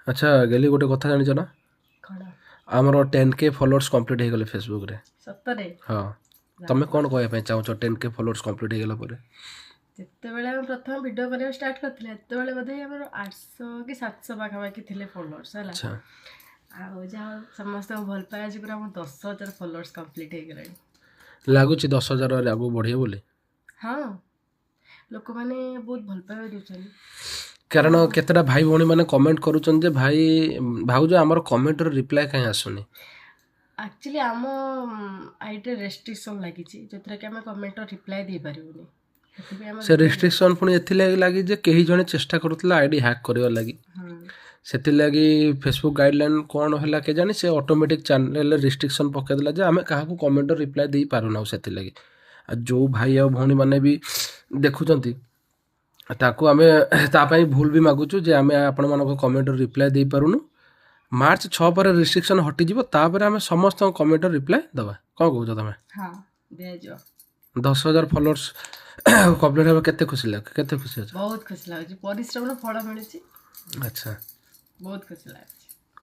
ଆଚ୍ଛା ଗେଲି, ଗୋଟେ କଥା ଜାଣିଛ ନା? କ'ଣ? ଆମର 10K followers complete ହେଇଗଲେ ଫେସବୁକ୍ରେ। ସତରେ? ହଁ, ତମେ କ'ଣ କହିବା ପାଇଁ ଚାହୁଁଛ 10K followers complete ହେଇଗଲା ପରେ? ଯେତେବେଳେ ଆମେ ପ୍ରଥମେ ଭିଡ଼ିଓ କରିବା ଷ୍ଟାର୍ଟ କରିଥିଲେ, ସେତେବେଳେ ବୋଧେ ଆମର 800 କି 700 ପାଖାପାଖି ଥିଲେ ଫଲୋଅର୍ସ, ହେଲା। ଆଉ ଯାହା ହଉ, ସମସ୍ତଙ୍କ ଭଲ ପାଇବା ଯୋଗୁଁ ଆମ 10,000 ଫଲୋଅର୍ସ କମ୍ପ୍ଲିଟ୍ ହେଇଗଲାଣି। ଲାଗୁଛି 10,000 ଆଗକୁ ବଢ଼ିବ ବୋଲି? ହଁ, ଲୋକମାନେ ବହୁତ ଭଲ ପାଇବା ଦେଉଛନ୍ତି। କାରଣ କେତେଟା ଭାଇ ଭଉଣୀମାନେ କମେଣ୍ଟ କରୁଛନ୍ତି ଯେ ଭାଇ ଭାଉଜ, ଆମର କମେଣ୍ଟର ରିପ୍ଲାଏ କାହିଁ ଆସୁନି? ଆକ୍ଚୁଆଲି ଆମ ଆଇଡ଼ିରେ ରେଷ୍ଟ୍ରିକ୍ସନ୍ ଲାଗିଛି, ଯେଉଁଥିରେ କି ଆମେ କମେଣ୍ଟର ରିପ୍ଲାଏ ଦେଇପାରିବୁନି। ସେଥିପାଇଁ ଆମେ ସେ ରେଷ୍ଟ୍ରିକ୍ସନ୍ ପୁଣି ଏଥିଲାଗି ଲାଗି ଯେ କେହି ଜଣେ ଚେଷ୍ଟା କରୁଥିଲା ଆଇଡ଼ି ହ୍ୟାକ୍ କରିବା ଲାଗି। ସେଥିଲାଗି ଫେସବୁକ୍ ଗାଇଡ଼ଲାଇନ୍ କ'ଣ ହେଲା କେଜାଣି, ସେ ଅଟୋମେଟିକ୍ ଚ୍ୟାନେଲରେ ରେଷ୍ଟ୍ରିକ୍ସନ୍ ପକାଇଦେଲା ଯେ ଆମେ କାହାକୁ କମେଣ୍ଟର ରିପ୍ଲାଏ ଦେଇପାରୁନାହୁଁ। ସେଥିଲାଗି ଆଉ ଯେଉଁ ଭାଇ ଆଉ ଭଉଣୀମାନେ ବି ଦେଖୁଛନ୍ତି, ତାକୁ ଆମେ ତା ପାଇଁ ଭୁଲ ବି ମାଗୁଛୁ ଯେ ଆମେ ଆପଣମାନଙ୍କ କମେଣ୍ଟର ରିପ୍ଲାଏ ଦେଇପାରୁନୁ। ମାର୍ଚ୍ଚ 6 ପରେ ରେଷ୍ଟ୍ରିକ୍ସନ୍ ହଟିଯିବ, ତାପରେ ଆମେ ସମସ୍ତଙ୍କ କମେଣ୍ଟର ରିପ୍ଲାଏ ଦେବା। କ'ଣ କହୁଛ ତମେ? ହଁ, ଦିଆଯିବ। 10,000 ଫଲୋଅର୍ସ କମ୍ପ୍ଲିଟ୍ ହେବା କେତେ ଖୁସି ଲାଗେ? କେତେ ଖୁସି ଅଛ? ବହୁତ ଖୁସି ଲାଗୁଛି, ପରିଶ୍ରମର ଫଳ ମିଳୁଛି। ବହୁତ ଖୁସି ଲାଗେ।